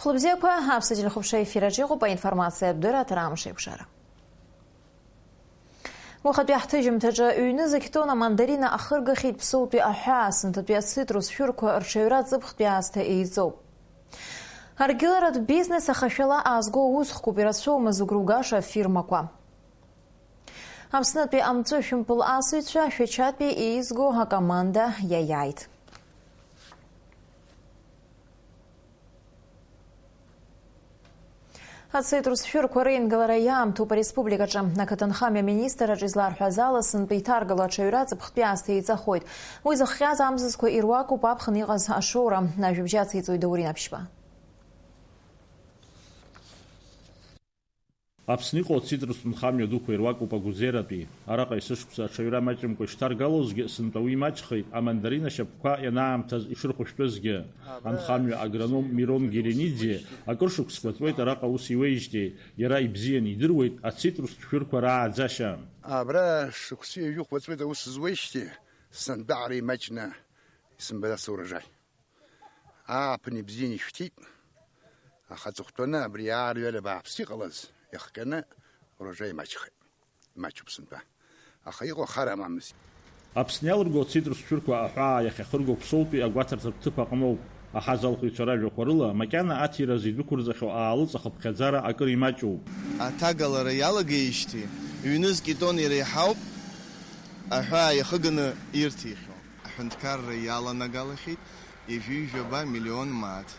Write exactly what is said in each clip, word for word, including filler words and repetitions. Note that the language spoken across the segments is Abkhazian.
Лыбзиақәа, аԥсуа телехәаԥшра ефир аҿы иҟоуп аинформациатә дырраҭара Амш еиқәшара. Уахатәи ҳҭыжьымҭаҿы ҩнызқь тонна мандарина ахыргахьеит Ԥсоутәи аҳәаа, сынтәатәи ацитрус шәырқәа рҽаҩра аҵыԥхтәи аасҭа еиҵоуп. Аргыларатә бизнес ахашәала аазго аусхкуп, ирацәоума зыгәра угаша афирмақәа. Аԥснытәи амҵәышәымпыл асыҩцәа Шәачатәи еизго акоманда иаиааит. Ацитрус шәырқәа реингалара иаамҭоуп ареспубликаҿы. Ақыҭанхамҩа аминистрраҿы изларҳәаз ала, сынтәа иҭаргало аҽаҩра аҵыԥхтәи аасҭа еиҵахоит. Уи зыхҟьаз амзызқәа ируакуп аԥхын иҟаз ашоура. Ажәабжь ациҵоит Даур Инаԥшьба. Аԥсны иҟоу ацитрустә нхамҩа дуқәа ируакуп Агәыӡератәи. Араҟа есышықәса аҽаҩра маҷымкәа ишҭаргалозгьы, сынтәа уи маҷхеит, амандарина шьапқәа ианаамҭаз ишырхәышәтәызгьы. Анхамҩа агроном Мирон Герениӡе акыр шықәсқәа ҵуеит араҟа аус иуеижьҭеи, иара ибзианы идыруеит ацитрустә шәырқәа рааӡашьа. Абра шықәсы ҩажәи хәба ҵуеит аус зуеижьҭеи, сынтәа ара имаҷны исымбаӡац урожай. Ааԥын ибзианы ишәҭит, аха аҵыхәтәаны абри аарҩара бааԥс иҟалаз иахҟьаны урожаи маҷхеит. Имаҷуп сынтәа. Аха иҟоу ахара амамызт. Аԥсны иалырго ацитрус шәырқәа аҳәаа иахьахырго Ԥсоутәи агәаҭарҭатә ҭыԥ аҟноуп. Аҳазалхыҩцәа ражәақәа рыла, макьана аҭира азы идәықәырҵахьоу аалыҵ ахыԥхьаӡара акыр имаҷуп. Аҭагалара иалагеижьҭеи ҩнызқь итонна иреиҳауп аҳәаа иахыганы ирҭихьоу. Аҳәынҭқарра иаланагалахьеит ҩажәи жәаба миллион мааҭ.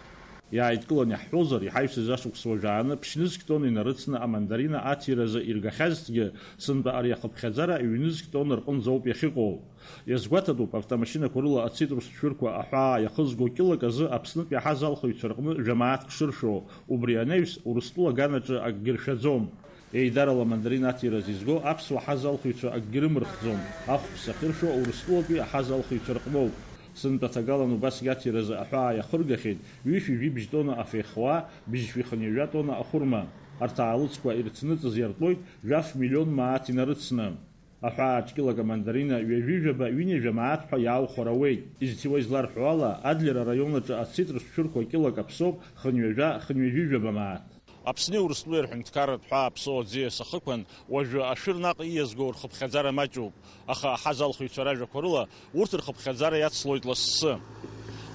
Иааидкыланы иаҳҳәозар, иҳаҩсыз ашықәс уажәааны ԥшьнызқь тонна инарыцны амандарина аҭиразы иргахьазҭгьы, сынтәа ари ахыԥхьаӡара ҩнызқь тонна рҟынӡоуп иахьыҟоу. Иазгәаҭатәуп, автомашьынақәа рыла ацитрус шәырқәа аҳәаа иахызго кьылак азы Аԥснытәи аҳазалхыҩцәа рҟны жәамааҭк шыршәо, убри анаҩс, Урыстәыла аганаҿы акгьы ршәаӡом. Еидарала амандарин аҭира зизго аԥсуа ҳазалхыҩцәа акгьы рымырхӡом, ахәԥса ахьыршәо Урыстәылатәи аҳазалхыҩцәа рҟноуп. Сынтәа ҭагалан убасгьы аҭиразы аҳәаа иахыргахьеит ҩышәи жәибжь тонна афеихуа, бжьшәи хынҩажәа тонна ахәырма. Арҭ аалыҵқәа ирыцныҵыз иартәоит жәаф миллион мааҭ инарыцны. Аҳәаа аҿкьылак амандарина ҩажәи жәаба, ҩынҩажәа мааҭ ҳәа иааухәар ауеит. Изҭиуа изларҳәо ала, Адлер араион аҿы ацитрус шәырқәа кьылак аԥсоуп хынҩажәа, хынҩажәи жәаба мааҭ. Аԥсни Урыстәылеи рҳәынҭқарратә ҳәаа аԥсоу аӡиас ахықәан уажәы ашәыр наҟ ииазго рхыԥхьаӡара маҷуп, аха аҳазалхыҩцәа ражәақәа рыла, урҭ рхыԥхьаӡара иацлоит лассы.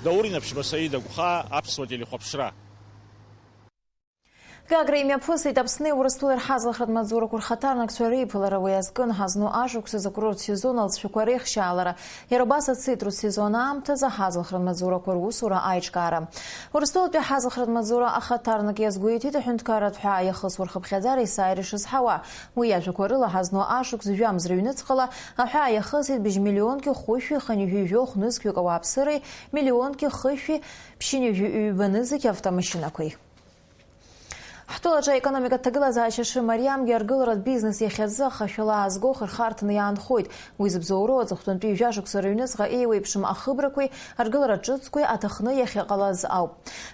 Даур Инаԥшьба, Саида Гәхаа, аԥсуа телехәаԥшра. Гагра имҩаԥысит Аԥсни Урыстәылеи рҳазалхратә маҵзурақәа рхаҭарнакцәа реиԥылара. Уи азкын ҳазну ашықәсазы акурорттә сезон алҵшәақәа реихшьаалара. Иара убас ацитрус сезон аамҭазы аҳазалхратә маҵзурақәа русура аиҿкаара. Урыстәылатәи аҳазалхратә маҵзура ахаҭарнак иазгәеиҭеит аҳәынҭқарратә ҳәаа иахысуа рхыԥхьаӡара есааира ишызҳауа. Уи иажәақәа рыла, ҳазну ашықәс жәамз рыҩныҵҟала аҳәаа иахысит быжь миллионки хәышәи хынҩажәи жәохә нызқьҩык ауааԥсыреи миллионки хышәи ԥшьынҩажәи ҩба нызқь автомашьынақәеи. Ҳтәылаҿы аекономикатә ҭагылазаашьа шымариамгьы, аргыларатә бизнес иахьазы ахашәала аазго хырхарҭаны иаанхоит. Уи зыбзоуроу аҵыхәтәантәи жәашықәса рыҩныҵҟа еиуеиԥшым ахыбрақәеи аргыларатә ҿыцқәеи аҭахны иахьыҟалаз ауп.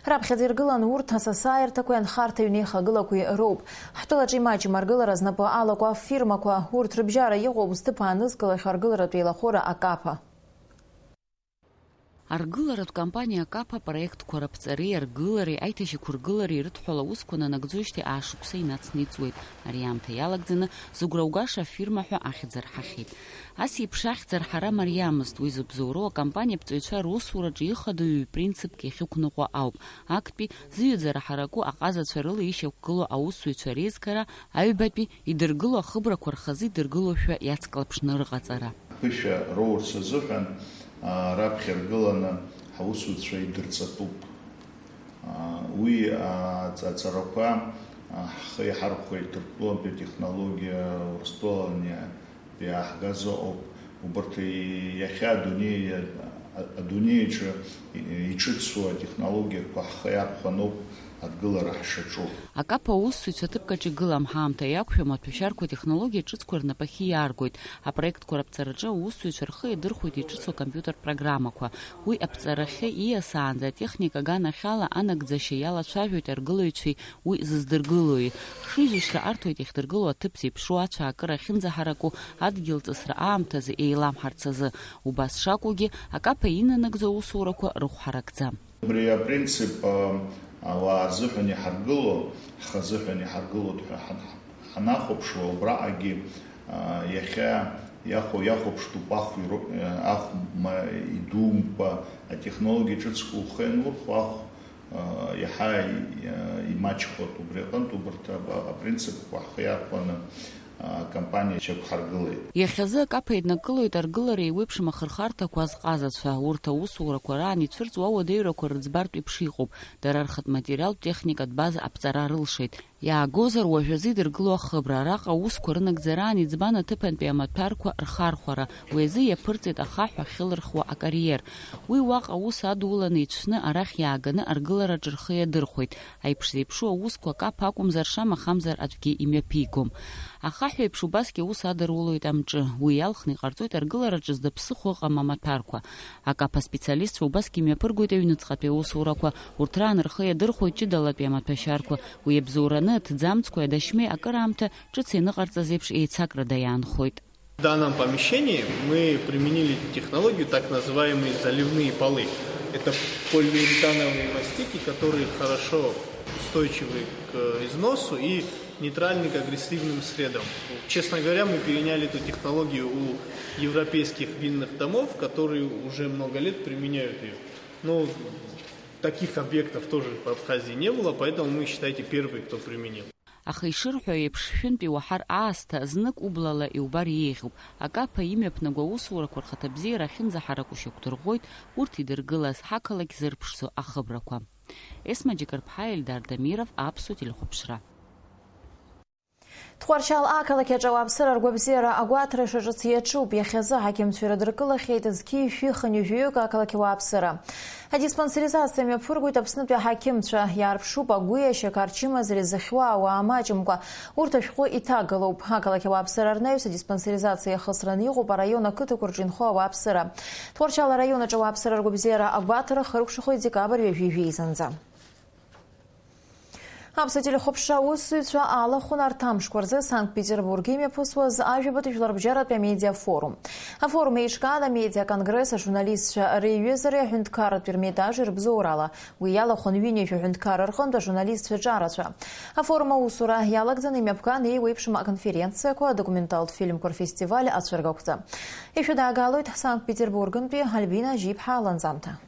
Раԥхьаӡа иргылан урҭ асасааирҭақәеи анхарҭа ҩнеихагылақәеи роуп. Ҳтәылаҿы имаҷым аргылара знапы алаку афирмақәа, урҭ рыбжьара иҟоуп зҭыԥ аанызкылахьоу аргыларатә еилахәыра Акапа. Аргыларатә кампаниа Акапа апроектқәа раԥҵареи аргылареи аиҭашьақәыргылареи рыдҳәала аусқәа нанагӡоижьҭеи аашықәса инацны иҵуеит. Ари аамҭа иалагӡаны зыгәра угаша афирма ҳәа ахьӡ арҳахьеит. Ас еиԥш ахьӡ арҳара мариамызт, уи зыбзоуроу акомпаниа аԥҵаҩцәа русураҿы ихадоу ҩ-принципк иахьықәныҟәо ауп. Актәи зыҩаӡара ҳараку аҟазацәа рыла ишьақәгылоу аусзуҩцәа реизгара, аҩбатәи идыргыло ахыбрақәа рхазы идыргылошәа иацклаԥшны рыҟаҵара. Ԥышәа роурц азыҳәан, аа, раԥхьа ргыланы ҳаусуцәа идырҵатәуп. Аа, уи, аа, аҵ-, аҵарақәа, аа, ҳхы иҳархәеит Ҭырқәтәылантәи атехнологиа, Урыстәылантәи иааҳгаз ыҟоуп. Убарҭ иахьа адунеи, а-, адунеи аҿы и-, иҿыцу атехнологиақәа ҳхы иархәаноуп адгылара ҳшаҿу. Акапа аусзуҩцәа ҭыԥк аҿы игылам, ҳаамҭа иақәшәом, аҭәашьарқәа атехнологиа ҿыцқәа рнапахьы иааргоит. Апроектқәа раԥҵараҿы аусзуҩцәа рхы иадырхәоит иҿыцу акомпиутертә программақәа. Уи аԥҵарахьы ииасаанӡа атехника аганахьала анагӡашьа иалацәажәоит аргылаҩцәеи уи зыздыргылои. Хшыҩзышьҭра арҭоит иахьдыргыло аҭыԥ зеиԥшроу ацәаакыра ахьынӡаҳараку адгьылҵысра аамҭазы еиламҳарц азы. Убас шакәугьы, Акапа инанагӡо аусурақәа рыхә ҳаракӡам. Убри апринцип, а, Ауаа рзыҳәан иҳаргыло, ҳхы азыҳәан иҳаргылоит ҳәа ҳан-, ҳанахәаԥшуа, убраҟагьы, а, иахьа иахәо-, иахәаԥштәуп ахә иро-, ахә ма идумкәа, атехнологиа ҿыцқәа ухы ианурхәо ахә, а, иаҳа и-, а, имаҷхоит. Убри аҟынтә убарҭ ап-, апринципқәа ҳхы иархәаны, а, акомпаниа шьақәҳаргылеит. Иахьазы акаԥ еиднакылоит аргылара еиуеиԥшым ахырхарҭақәа азҟазацәа. Урҭ аусурақәа раан ицәырҵуа ауадаҩрақәа рыӡбартә еиԥш иҟоуп. Дара рхатә материалтә техникатә база аԥҵара рылшеит. Иаагозар, уажәазы идыргыло ахыбра, араҟа аусқәа рынагӡараан иӡбан аҭыԥантәи амаҭәарқәа рхархәара, уи азы иаԥырҵеит ахаҳә ахьылырхуа акариер. Уи уаҟа аус адуланы ицәны арахь иааганы аргылараҿы рхы иадырхәеит. Аиԥш зеиԥшу аусқәа акаԥ акәымзар, шамахамзар аӡәгьы имҩаԥигом. Ахаҳә еиԥш убасгьы аус адырулоит амҿы. Уи иалхны иҟарҵоит аргылараҿы зда ԥсыхәа ыҟам амаҭәарқәа. Акаԥ аспециалистцәа убасгьы имҩаԥыргоит аҩныҵҟатәи аусурақәа. Урҭ раан рхы иадырхәоит ҷыдалатәи амаҭәашьарқәа. Уи абзоураны аҭӡамцқәеи адашьмеи акыраамҭа ҿыц ианыҟарҵаз еиԥш еицакрада иаанхоит. В данном помещении мы применили технологию, так называемые заливные полы. Это полиуретановые мастики, которые хорошо устойчивы к износу и нейтральны к агрессивным средам. Честно говоря, мы переняли эту технологию у европейских винных домов, которые уже много лет применяют её. Но таких объектов тоже в Абхазии не было, поэтому мы, считайте, первые, кто применил. Аха ишырҳәо еиԥш, шәынтә иуаҳар аасҭа, знык ублала иубар еиӷьуп. Акаԥа имҩаԥнаго аусурақәа рхаҭабзиара ахьынӡаҳараку шьақәдырӷәӷәоит урҭ идыргылаз ҳақалақь зырԥшӡо ахыбрақәа. Есма Џьыкырԥҳа, Ельдар Дамиров, Аԥсуа телехәаԥшра. Тҟәарчал ақалақь аҿы ауааԥсыра ргәабзиара агәаҭара шаҿыц иаҿуп. Иахьазы аҳақьымцәа ирыдыркылахьеит зқьи жәшәи хынҩажәаҩык ақалақь ауааԥсыра. Адиспансеризациа мҩаԥыргоит Аԥснытәи аҳақьымцәа. Иаарԥшуп агәи ашьақар чымазареи зыхьуа ауаа маҷымкәа. Урҭ ашәҟәы иҭагалоуп. Ақалақь ауааԥсыра рнаҩс адиспансеризациа иахысраны иҟоуп араион ақыҭақәа рҿы инхо ауааԥсыра. Тҟәарчал араион аҿы ауааԥсыра ргәабзиара агәаҭара хыркәшахоит декабрь ҩажәи жәеизанӡа. Аԥсуа телехәаԥшра аусзуҩцәа алахәын арҭ амшқәа рзы Санкт-Петербург имҩаԥысуаз ажәабатәи жәларбжьаратәи амедиафорум. Афорум еиҿкаан амедиаконгресс ажурналистцәа реиҩызареи аҳәынҭқарратә Ермитажи рыбзоурала. Уи иалахәын ҩынҩажәа ҳәынҭқарра рҟынтә ажурналистцәа ҿарацәа. Афорум аусура иалагӡаны имҩаԥган еиуеиԥшым аконференциақәа, адокументалтә фильмқәа рфестиваль ацәыргақәҵа. Ишәыдаагалоит Санкт-Петербургнтәи Альбина Жиԥҳа ланҵамҭа.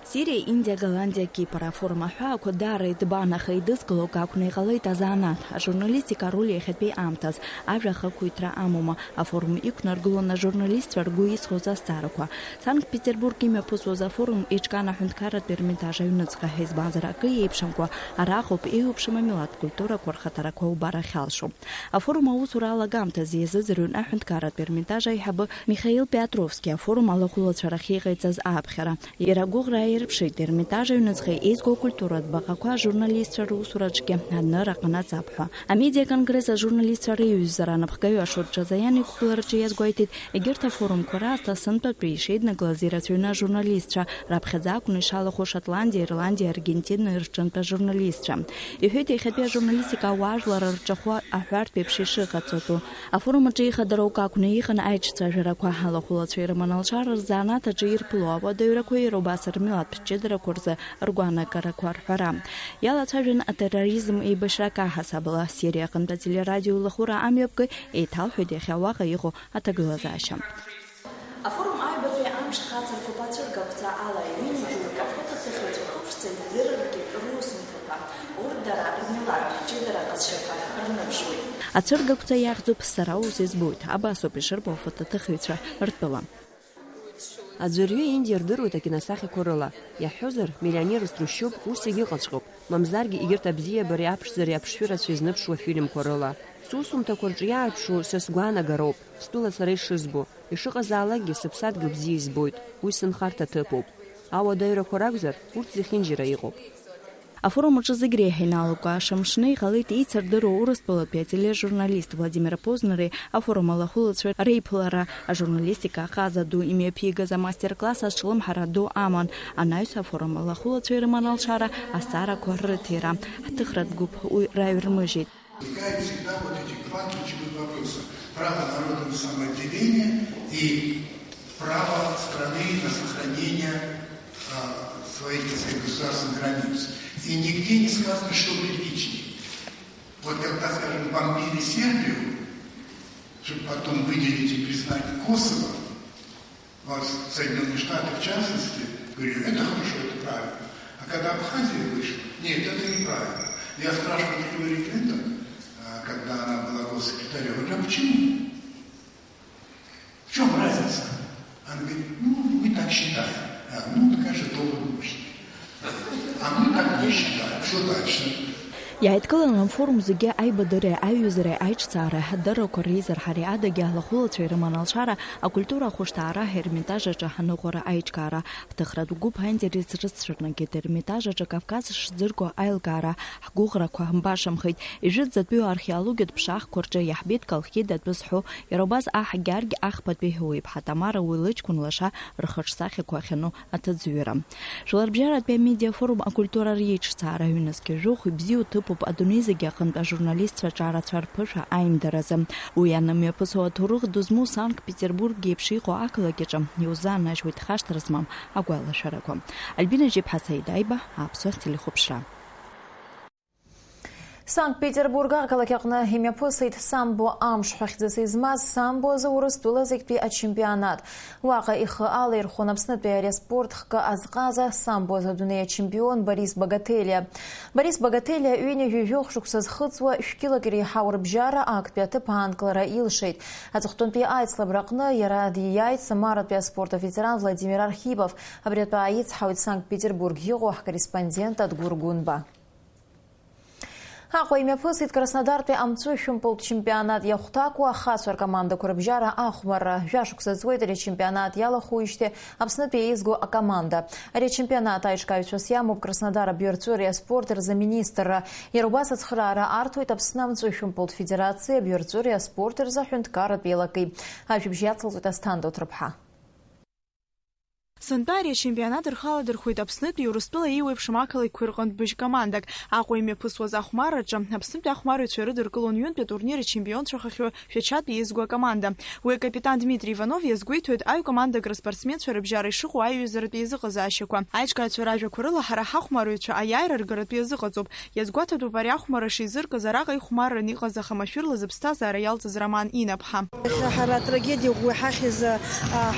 Сириа, Индиа, Голландиа, Кипр афорум аҳәаақәа даара иҭбаан, аха еидызкыло акакәны иҟалеит азанааҭ. Ажурналистика ароль иахьатәи аамҭаз ажәа ахақәиҭра амоума? Афорум иқәнаргылон ажурналистцәа ргәы исхоз азҵаарақәа. Санкт-Петербург имҩаԥысуаз афорум еиҿкаан аҳәынҭқарратә Ермитаж аҩныҵҟа ҳәа, избанзар, акы еиԥшымкәа, арахоуп еиуеиԥшым амилаҭтә культурақәа рхаҭарақәа убарахь алшо. Афорум аусура алагамҭазы иазыӡырҩуан аҳәынҭқарратә Ермитаж аиҳабы Михаил Пиотровски афорум алахәылацәа рахь иҟаиҵаз аԥхьара. Иара агәыӷра ааирԥшит, Ермитаж аҩныҵҟа еизго акультуратә баҟақәа ажурналистцәа русураҿгьы анырра ҟанаҵап ҳәа. Амедиаконгресс ажурналистцәа реиҩызара анапхгаҩы Ашот Џазаиан иқәгылараҿы иазгәеиҭеит, егьырҭ афорумқәа раасҭа сынтәатәи ишеиднакылаз ирацәаҩны ажурналистцәа, раԥхьаӡа акәны ишалахәу Шотландиа, Ирландиа, Аргентина рҿынтә ажурналистцәа. Иҳәеит, иахьатәи ажурналистика ауаажәлар рҿахәы аҳәартә еиԥш ишыҟаҵатәу. Афорум аҿы ихадароук акәны иҟан аиҿцәажәарақәа, алахәылацәа ирыман алшара рзанааҭ аҿы ирԥыло ауадаҩрақәа, иара убас рмилаҭтә ҷыдарақәа рзы ргәаанагарақәа рҳәара. Иалацәажәон атерроризм еибашьрак аҳасабала. Сириа аҟынтә ателерадио илахәыра амҩаԥгаҩ еиҭалҳәеит иахьа уаҟа иҟоу аҭагылазаашьа. Афорум аҩбатәи амш хацыркуп ацәыргақәҵа ала, ҩынҩажәаҩык афотоҭыхҩцәа ԥышәҵа идырыргеит русумҭақәа. Урҭ дара рмилаҭтә ҷыдара ҟазшьақәа рныԥшуеит. Ацәыргақәҵа иахьӡуп Сара ус избоит, абасоуп ишырбо афотоҭыхҩцәа ртәыла. Аӡәырҩы Индиа рдыруеит акиносахьақәа рыла. Иаҳҳәозар, Миллионер из трущоб, ус егьыҟаҵәҟьоуп, мамзаргьы егьырҭ абзиабареи аԥшӡареи аԥшшәы рацәа изнымԥшуа афильмқәа рыла. Сусумҭақәа рҿы иаарԥшу са сгәаанагароуп, стәыла сара ишызбо. Ишыҟазаалакгьы, сыԥсадгьыл бзиа избоит, уи сынхарҭа ҭыԥуп. Ауадаҩрақәа ракәзар, урҭ зехьынџьара иҟоуп. Афорум аҿы зегь реиҳа иналукааша мшны иҟалеит еицырдыруа Урыстәылатәи атележурналист Владимир Познери афорум алахәылацәа реиԥылара, ажурналистика аҟаза ду имҩаԥигаз амастер-класс азҿлымҳара ду аман, анаҩс афорум алахәылацәа ирыман алшара азҵаарақәа рыҭира. Ҳҭыхратә гәыԥ уи раҩрмыжьит. Возникают всегда вот эти два ключевых вопроса. Право народа на самоотделение и право страны на сохранение, а, своих, так сказать, государственных границ. И нигде не сказано, что критичнее. Вот когда, скажем, бомбили Сербию, чтобы потом выделить и признать Косово, вот Соединённые Штаты в частности, говорили: «Это хорошо, это правильно». А когда Абхазия вышла, нет, это неправильно. Я спрашивал Хиллари Клинтон, а, когда она была госсекретарем, говорю: «А почему? В чём разница?» Она говорит: «Ну, мы так считаем». А, ну, такая же доллар мощный. А мы так не считаем. Что дальше? Иааидкыланы афорум зегьы аибадырреи аиҩызареи аиҿцаареи аҳаҭыррақәа реизырҳареи адагьы алахәылацәа ирыман алшара, акультура ахәышҭаара, Ҳермитаж аҿы ҳаныҟәара аиҿкаара, ҳҭыхратә гәыԥ аинтерес рыццәырнагеит Ермитаж аҿы Кавказ шӡырго аилкаара, ҳгәыӷрақәа мбашамхеит. Ижәытәӡатәиу археологиатә ԥшаахқәа рҿы иаҳбеит Колхида атәы зҳәо, иара убас аҳ Гьаргь Ахԥатәи уи иԥҳа Тамара уи лыҷкәын лаша рхаҿсахьақәа ахьану аҭыӡҩра. Жәларбжьаратәи амедиафорум акультура реиҿцаара аҩнызқь жәохә ибзиоу ҭыԥуп адунеи зегьы аҟынтә ажурналистцәа аҿарацәа рԥышәа аимдаразы. Уи анымҩаԥысуа аҭоурых ду змоу Санкт-Петербург еиԥш иҟоу ақалақь аҿы иузаанажьуеит хашҭра змам агәалашәарақәа. Альбина Џьеԥҳа, Саид Аиба, Аԥсуа телехәаԥшра. Санкт-Петербург ақалақь аҟны имҩаԥысит самбо амш ҳәа хьӡыс измаз самбо азы Урыстәыла зегьтәи ачемпионат. Уаҟа ихы алаирхәон Аԥснытәи ари аспорт хкы азҟаза самбо азы адунеи ачемпион Борис Богателиа. Борис Богателиа ҩынҩажәи жәохә шықәса зхыҵуа шәкьылак иреиҳау рыбжьара актәи аҭыԥ аанкылара илшеит. Аҵыхәтәантәи аицлабра аҟны иара дииааит Самаратәи аспорт аветеран Владимир Архипов. Абри атәы ааицҳауеит Санкт-Петербург иҟоу ҳкорреспондент Адгәыр Гәынба. Аҟәа имҩаԥысит Краснодартәи амҵәышәымпылтә чемпионат иахәҭакуа ахацәа ркомандақәа рыбжьара ахәмарра. Жәашықәса ҵуеит ари ачемпионат иалахәуижьҭеи Аԥснытәи еизго акоманда. Ари ачемпионат аиҿкааҩцәас иамоуп Краснодар абҩарҵәыреи аспорти рзы аминистрра. Иара убас ацхыраара арҭоит Аԥсны амҵәышәымпылтә федерациеи абҩарҵәыреи аспорти рзы аҳәынҭқарратә еилаки. Ажәабжь иацылҵоит Асҭанда Уҭрыԥҳа. Сынтәа ари ачемпионат рхы аладырхәеит Аԥснытәи Урыстәыла еиуеиԥшым ақалақьқәа рҟынтә быжь командак. Аҟәа имҩаԥысуаз ахәмарраҿы Аԥснытәи ахәмарҩцәа ирыдыркылон ҩынтә атурнир ачемпионцәахахьоу Шәачатәи еизго акоманда. Уи акапитан Дмитри Иванов иазгәеиҭоит аҩ-командак рыспортсменцәа рыбжьара ишыҟоу аиҩызаратә еизыҟазаашьақәа. Аиҿкааҩцәа ражәақәа рыла, ҳара ҳахәмарҩцәа аиааира ргаратәы иазыҟаҵоуп. Иазгәаҭатәуп ари ахәмарра шизыркыз араҟа ихәмарран иҟаз, аха машәырла зыԥсҭазаара иалҵыз Роман Инаԥҳа. Иахьа ҳара атрагедиа ӷәӷәа иҳахьыз, а,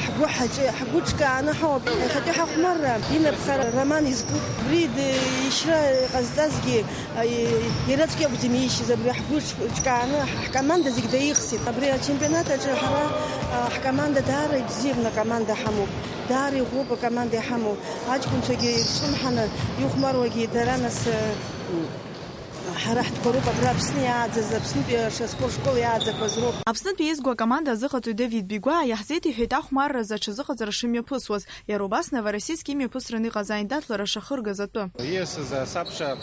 ҳгәы ҳаҿ-, ҳгәы ҿкааны ҳауп. Иахьатәи ҳахәмарра Инаԥҳа Роман изку. Убри д-, ишьра ҟазҵазгьы, а, и-, иара аӡәк иакәӡам иишьыз, абри ҳгәы ҿ-, ҿкааны ҳ-, ҳкоманда зегь даихсит. Абри ачемпионат аҿы ҳара, а, ҳкоманда даара ибзианы акоманда ҳамоуп. Даара иӷәӷәоуп акоманда иҳамоу. Аҷкәынцәагьы ирцәымҳаны ихәмаруагьы дара, нас, э, м, ҳара ҳтәқәа роуп, абра Аԥсны иааӡаз, Аԥснытәи аспорт школ иааӡақәаз роуп. Аԥснытәи еизго акоманда азыҟаҵаҩ Давид Бигәаа иаҳзеиҭеиҳәеит ахәмарразы аҽазыҟаҵара шымҩаԥысуаз. Иара убас Новороссийск имҩаԥысран иҟаз аиндаҭлара шахыргаз атәы. Ииасыз асабша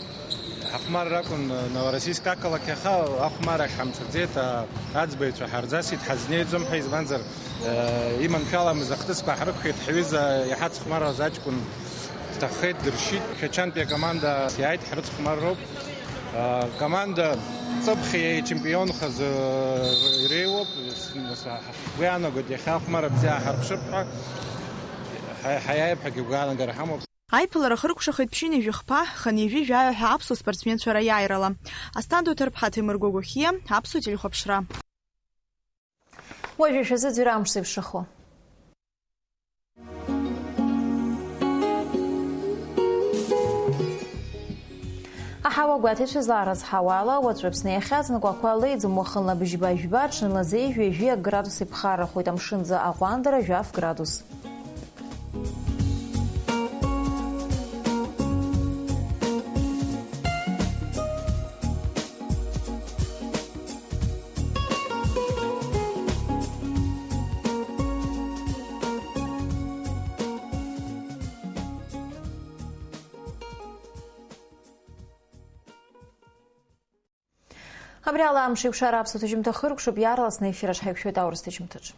ҳахәмарра акәын, Новороссийск ақалақь, аха ахәмарахь ҳамцаӡеит, а-, аӡбаҩцәа ҳарӡасит, ҳазнеиӡом ҳәа, избанзар, э, иманшәаламыз ахҭысқәа ҳрықәшәеит, ҳҩыза иҳацхәмарраз аҷкәын дҭаххеит, дыршьит. Шәачантәи акоманда иааит, ҳрыцхәмарроуп. Э, команда ҵыԥх ичемпионхаз, э, иреиуоуп. Ҳгәы иаанагоит, иахьа ахәмарра бзиа ҳарԥшып ҳәа, ҳа-, ҳаиааип ҳәагьы агәаанагара ҳамоуп. Аиԥылара хыркәшахеит ԥшьынҩажәи хԥа, хынҩажәи жәаҩа ҳәа аԥсуа спортсменцәа раиааирала. Асҭанда Уҭарԥҳа, Ҭемыр Гогохиа, Аԥсуа телехәаԥшра. Уажәы шәазыӡырҩ амш зеиԥшрахо. Аҳауа гәаҭеицәа излаарыцҳауа ала, уаҵәы Аԥсны иахьаҵанакуа ақәа леиӡом, уахынла быжьба жәба, ҽынла зеижә ҩажәи акы градус иԥхаррахоит, амшынӡы аҟәандара жәаф градус. Абри ала амш еиқәшара аԥсуа ҭыжьымҭа хыркәшоуп, иаарласны аефир аҿы ҳаиқәшәоит аурыс ҭыжьымҭаҿ.